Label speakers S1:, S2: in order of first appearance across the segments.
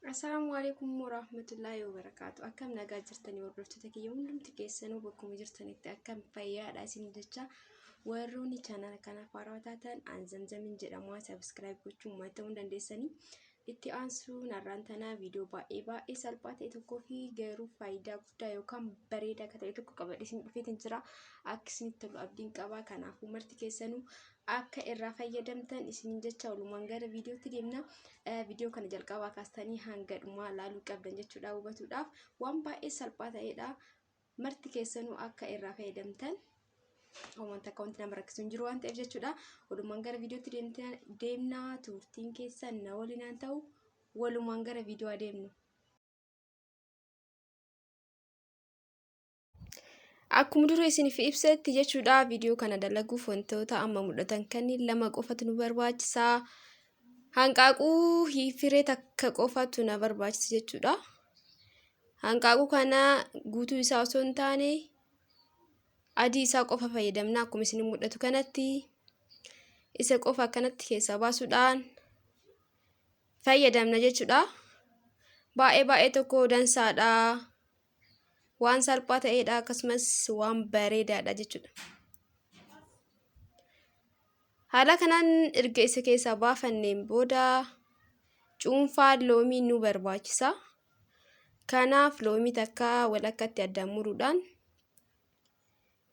S1: Assalaamu alaikum warahmatullaahi wabarakaatu. Akkam nagaa jirtanii hordoftoota kiyya hundumti keessanuu bakkuma jirtanitti akkam fayyaadha isin jecha warroonni chaanala kanaaf haarawaa taatan an Zamzamiin jedhama subscribe gochuun maatii ta'uu dandeessanii. Itti aansuun har'aan tanaa viidiyoo baay'ee baay'ee salphaa ta'e tokkoo fi garuu faayidaa guddaa yookaan bareedaa akka ta'e tokko qabadhee isin dhufeetiin jira. Akka isinitti tolu abdiin qaba. Kanaafuu marti keessanuu akka irraa fayyadamtan isiniin jecha walumaan gara viidiyootti deemna. Viidiyoo kana jalqabaa kaastanii hanga dhumaa laaluu qabdan jechuudha hubatuudhaaf waan baay'ee salphaa ta'edha. Marti keessanuu akka irraa fayyadamtan wanta akka wanti nama rakkisu hin jiru waan ta'eef jechuudha. Walumaan gara viidiyootti deemna turtiin keessan na waliin ta'u walumaan gara viidiyoo adeemnu. Akkuma dura isiniif ibsetti jechuudha viidiyoo kana dalaguuf wantoota amma mul'atan kanneen lama qofatu nu barbaachisa. Hanqaaquu firee takka qofatu na barbaachisa jechuudha. Hanqaaquu kana guutuu isaa osoo hin taane adii isaa qofa fayyadamna akkuma isin mul'atu kanatti isa qofa akkanatti keessaa baasuudhaan fayyadamna jechuudha. Baay'ee baay'ee tokko dansaadha. Waan salphaa ta'edha akkasumas waan bareedaadha jechuudha. Haala kanaan erga isa keessaa baafanneen booda cuunfaan loomii nu barbaachisa. Kanaaf loomii takka walakkatti addaan muruudhaan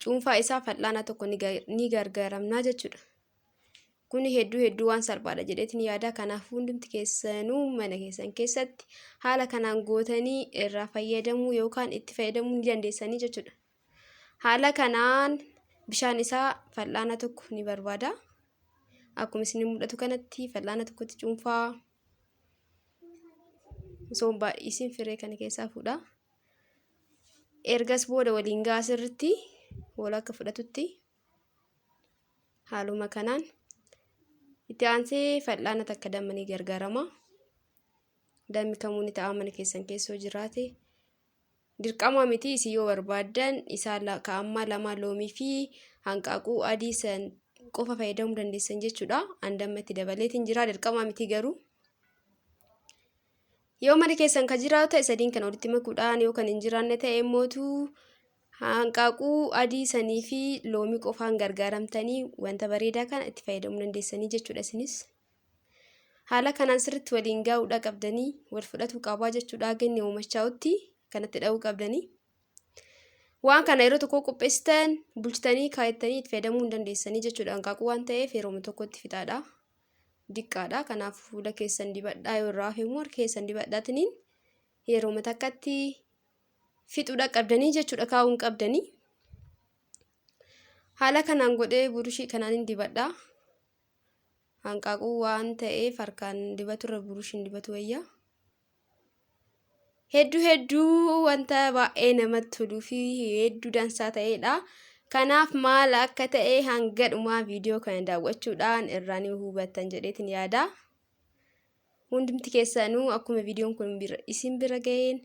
S1: cuunfaa isaa fal'aana tokko ni gargaaramna jechuudha. Kuni hedduu hedduu waan salphaadha jedheetiin yaada. Kanaafuu hundumti keessanuu mana keessan keessatti haala kanaan gootanii irraa fayyadamuu yookaan itti fayyadamuu ni dandeessanii jechuudha. Haala kanaan bishaan isaa fal'aana tokko ni barbaada. Akkuma isin mul'atu kanatti fal'aana tokkotti cuunfaa osoo hin baay'isiin firee kana keessaa fuudha. Ergas booda waliin gahaa sirriitti walakka fudhatutti haaluma kanaan itti aansee fal'aana takka damma ni gargaarama. Dammi kamuu ni ta'a mana keessan keessa yoo jiraate. Dirqama miti isin yoo barbaaddan isaa ka'ammaa lama loomii fi hanqaaquu adii san qofa fayyadamuu dandeessan jechuudha. An damma itti dabaleetiin jira dirqama miti garuu. Yoo mana keessan kan jiraatu ta'e sadiin kana walitti makuudhaan yoo kan hin jiraanne ta'e immootu hanqaaquu adii sanii fi loomii qofaan gargaaramtanii wanta bareedaa kana itti fayyadamuu dandeessanii jechuudha isinis. Haala kanaan sirriitti waliin gaa'uudha qabdanii wal fudhatuu qabaa jechuudha ganni uumachaa'utti kanatti dha'uu qabdanii. Waan kana yeroo tokko qopheessitan bulchitanii kaayattanii itti fayyadamuu hin dandeessanii jechuudha. Hanqaaquu waan ta'eef yeroo tokkotti fixaadha. Diqqaadha. Kanaaf fuula keessan dibadhaa yoo irraa hafe immoo harka keessan dibadhaatiniin yeroo takkatti fixuudha qabdanii jechuudha kaa'uu hin qabdanii. Haala kanaan godhee burushii kanaan hin dibadha. Hanqaaquu waan ta'eef harkaan dibatu irra burushiin dibatu wayya. Hedduu hedduu wanta baay'ee namatti toluu fi hedduu dansaa ta'edha. Kanaaf maal akka ta'e hanga dhumaa viidiyoo kana daawwachuudhaan irraa ni hubattan jedheetiin yaada. Hundumti keessanuu akkuma viidiyoon kun isin bira ga'een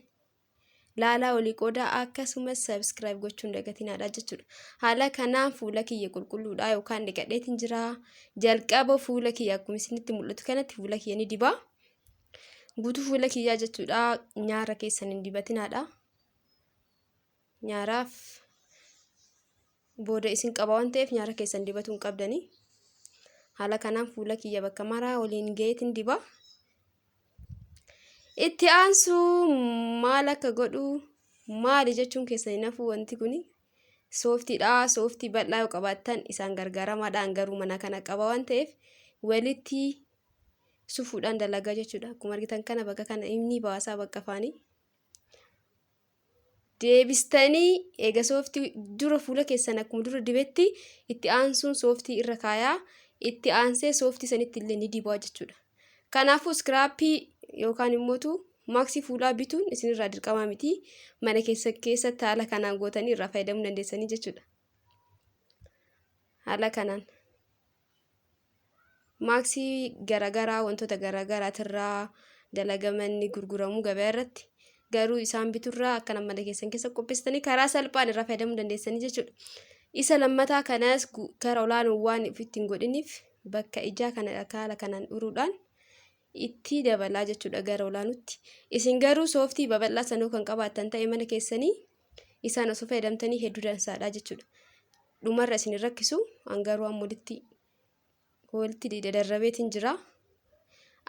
S1: laalaa olii qoodaa akkasumas subscribe gochuun dagatinaadha jechuudha. Haala kanaan fuula kiyya qulqulluudha yookaan dhiqadheetiin jira. Jalqaba fuula kiyya akkuma isinitti mul'atu kanatti fuula kiyya ni diba. Guutuu fuula kiyyaa jechuudha. Nyaara keessan hin dibatinaadha. Nyaaraaf booda isin qaba waan ta'eef nyaara keessan dibatuu hin qabdanii. Haala kanaan fuula kiyya bakka maraa waliin ga'eetiin diba. Itti aansuu maal akka godhu maali jechuun keessan hin hafu wanti kuni sooftiidha. Sooftii bal'aa yoo qabaattan isaan gargaaramaadhaan garuu mana kana qaba waan ta'eef walitti sufuudhaan dalagaa jechuudha. Akkuma argitan kana bakka kana inni baasaa bakka afaanii. Deebistanii eega sooftii dura fuula keessan akkuma dura dibetti itti aansuun sooftii irra kaayaa itti aansee sooftii sanitti illee ni dibaa jechuudha. Kanaafuu iskiraappii yookaan immootu maaksii fuulaa bituun isinirraa dirqamaa miti. Mana keessa keessatti haala kanaan gootanii irraa fayyadamuu dandeessanii jechuudha. Haala kanaan. Maaksii garaagaraa wantoota garaagaraatirraa dalagaman ni gurguramu gabaa irratti. Garuu isaan biturraa akkana mana keessan keessa qopheessitanii karaa salphaan irraa fayyadamuu dandeessanii jechuudha. Isa lammataa kanas karaa olaanoo waan ofitti hin godhiniif bakka ijaa kana haala kanaan uruudhaan itti dabalaa jechuudha gara olaanutti. Isin garuu sooftii babal'aa sanuu kan qabaattan ta'e mana keessanii isaan osoo fayyadamtanii hedduu dansaadha jechuudha. Dhumarra isin hin rakkisu, an garuu amma walitti dadarrabeetiin jira.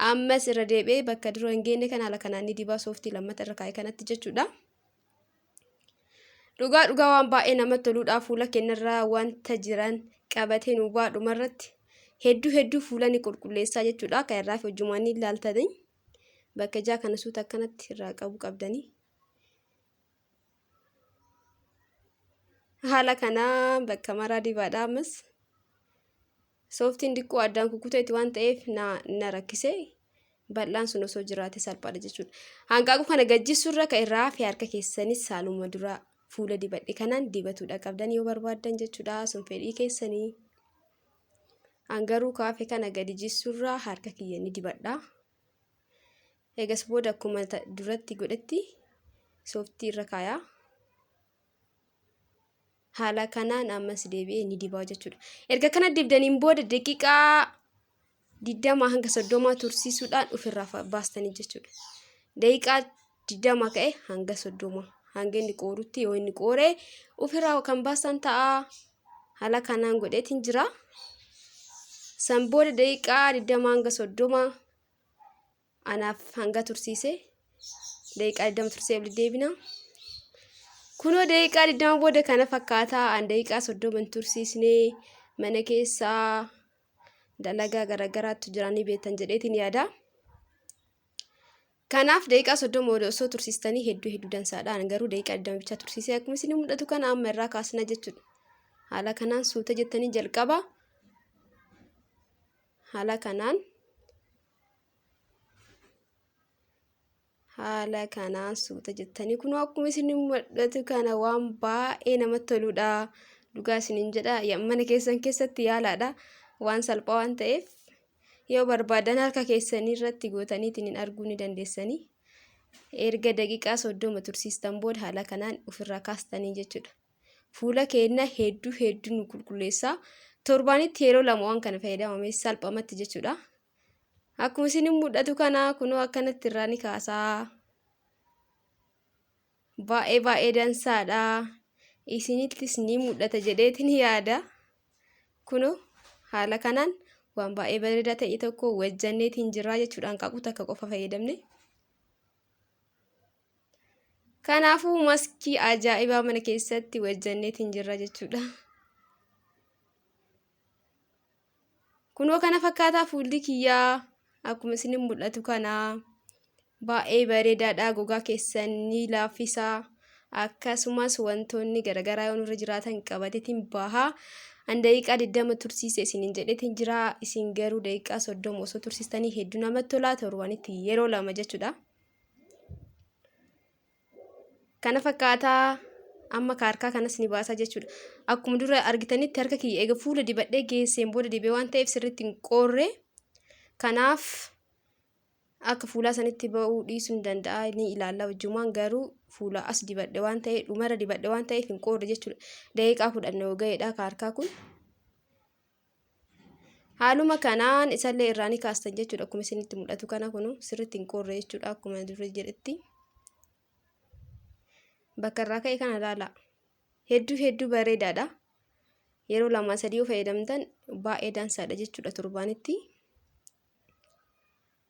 S1: Ammas irra deebi'ee bakka dura hin geenye kan haala kanaan ni dibaa sooftii lammata irra kaa'e kanatti jechuudha. Dhugaa dhugaa waan baay'ee namatti toluudha. Fuula keenyarraa wanta jiran qabatee nu ba'a dhumarratti. Hedduu hedduu fuula ni qulqulleessaa jechuudha. Kan irraa fi hojjumaan ni ilaaltanii bakka ijaa kana suuta akkanatti irraa qabu qabdanii. Haala kanaa bakka maraa dibaadha ammas. Sooftiin diqqoo addaan kukkuteeti waan ta'eef na rakkise. Bal'aan sun osoo jiraate salphaadha jechuudha. Hanqaaquu kana gajjisuurra kan irraa fi harka keessanis saaluma dura fuula dibadhe kanaan dibatuudha qabdan yoo barbaaddan jechuudha. Sun fedhii keessanii. An garuu kaafee kana gadi jissurraa harka kiyya ni dibadha. Eegas booda akkuma duratti godhetti sooftii irra kaayaa. Haala kanaan ammas deebi'ee ni dibaa jechuudha. Erga kana dibdaniin booda daqiiqaa 20 hanga 30 tursiisuudhaan ofirraa baastanii jechuudha. Daqiiqaa 20 ka'e hanga 30 hanga inni qoorutti yoo inni qooree ofirraa kan baasan ta'a. Haala kanaan godheetiin jira. San booda daqiiqaa 20 hanga 30 anaaf hanga tursiise daqiiqaa 20 tursee walitti deebina. Kunoo daqiiqaa 20 booda kana fakkaataa an daqiiqaa 30 hin tursiisnee mana keessaa dalagaa garaagaraatu jiranii beektan jedheetiin yaada. Kanaaf daqiiqaa 30 osoo tursiistanii hedduu hedduu dansaadha. An garuu daqiiqaa 20 bichaa tursiisee akkuma isin mul'atu kana amma irraa kaasna jechuudha. Haala kanaan suuta jettanii jalqaba. Haala kanaan haala kanaan suuta jettanii kunoo akkuma isin mul'atu kana waan baay'ee namatti toludha. Dhugaa isiniin jedha mana keessan keessatti yaalaadha. Waan salphaa waan ta'eef yoo barbaadan harka keessanii irratti gootaniitiin arguu ni dandeessanii. Erga daqiiqaa 30 tursiistan booda haala kanaan ofirraa kaastanii jechuudha. Fuula keenya hedduu hedduu nu qulqulleessa. Torbaanitti yeroo lama waan kana fayyadamame salphamatti jechuudha. Akkuma isin mul'atu kana kunoo akkanatti irraa ni kaasaa. Baay'ee baay'ee dansaadha. Isinittis ni mul'ata jedheetiin yaada. Kunoo haala kanaan waan baay'ee bareedaa ta'e tokko wajjanneetiin jirraa jechuudha. Hanqaaquu takka qofa fayyadamne. Kanaafuu maskii ajaa'ibaa mana keessatti wajjanneetiin jirra jechuudha. Kunoo kana fakkaataa fuulli kiyyaa akkuma isin mul'atu kana baay'ee bareedaadha. Gogaa keessan ni laaffisa. Akkasumas wantoonni garaagaraa yoo nurra jiraatan qabateetiin baha. An daqiiqaa 20 tursiise isiniin jedheetiin jira. Isin garuu daqiiqaa 30 osoo tursiistanii hedduu namatti tola. Torbanitti yeroo lama jechuudha. Kana fakkaataa amma harkaa kanas ni baasa jechuudha. Akkuma dura argitanitti harka kiyya eega fuula dibadhee geesseen booda dibee waan ta'eef sirriitti hin qoorre. Kanaaf akka fuulaa sanitti ba'uu dhiisuu ni danda'a ni ilaalla wajjumaan garuu fuula as dibadhe waan ta'eef dhumarra dibadhe waan ta'eef hin qoorre jechuudha. Daqiiqaa 10 yoo ga'eedha harkaa kun. Haaluma kanaan isallee irraa ni kaastan jechuudha. Akkuma isinitti mul'atu kana kunu sirriitti hin qoorre jechuudha. Akkuma dura jedhetti. Bakka irraa ka'e kana ilaala. Hedduu hedduu bareedaadha. Yeroo lama sadii yoo fayyadamtan baay'ee dansaadha jechuudha torbaanitti.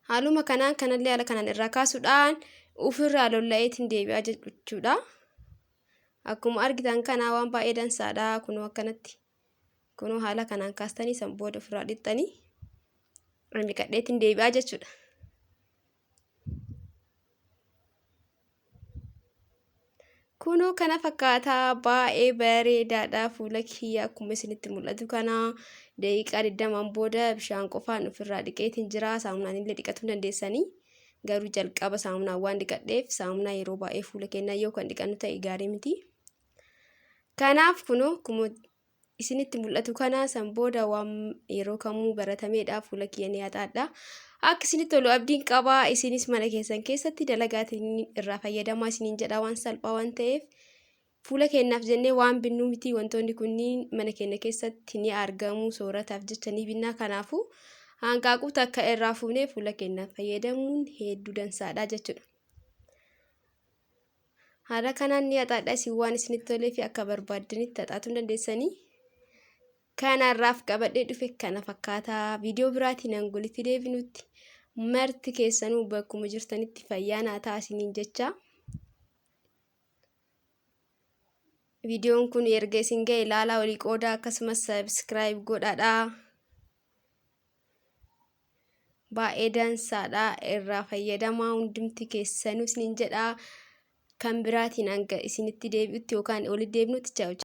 S1: Haaluma kanaan kanallee haala kanaan irraa kaasuudhaan ofirraa lolla'eetiin deebi'aa jechuudha. Akkuma argitan kana waan baay'ee dansaadha. Kunoo akkanatti. Kunoo haala kanaan kaastanii san booda ofirraa dhixxanii dhiqadheetiin deebi'aa jechuudha. Kunoo kana fakkaataa baay'ee bareedaadha fuula kiyya akkuma isinitti mul'atu kana daqiiqaa 20 booda bishaan qofaan ofirraa dhiqeetiin jira. Saamunaan illee dhiqatuu dandeessanii garuu jalqaba saamunaan waan dhiqadheef saamunaa yeroo baay'ee fuula keenyaa yoo kan dhiqannu ta'e gaarii miti. Kanaaf kunoo akkuma isinitti mul'atu kana san booda waan yeroo kamuu baratameedha fuula kiyya ni haxaadha. Akka isinitti tolu abdiin qaba. Isinis mana keessan keessatti dalagaatiin irraa fayyadamaa isiniin jedha waan salphaa waan ta'eef fuula keenyaaf jennee waan binnuu miti wantoonni kunniin mana keenya keessatti ni argamu soorataaf jecha ni binnaa kanaafuu Hanqaaquu takka irraa fuunee fuula keenyaaf fayyadamuun hedduu dansaadha jechuudha. Haala kanaan ni haxaadha isin waan isinitti tolee fi akka barbaaddanitti haxaatuu hin dandeessanii. Kanarraaf qabadhee dhufe kana fakkaata. Viidiyoo biraatiin hanga walitti deebinutti marti keessanuu bakkuma jirtanitti fayyaa naa ta'a isiniin jecha. Viidiyoon kun erga isin ga'e ilaalaa walii qoodaa akkasumas sabiskiraayib godhadhaa. Baay'ee dansaadha irraa fayyadamaa hundumti keessanuu isiniin jedha. Kan biraatiin hanga isinitti deebi'utti yookaan walitti deebinutti chaawu.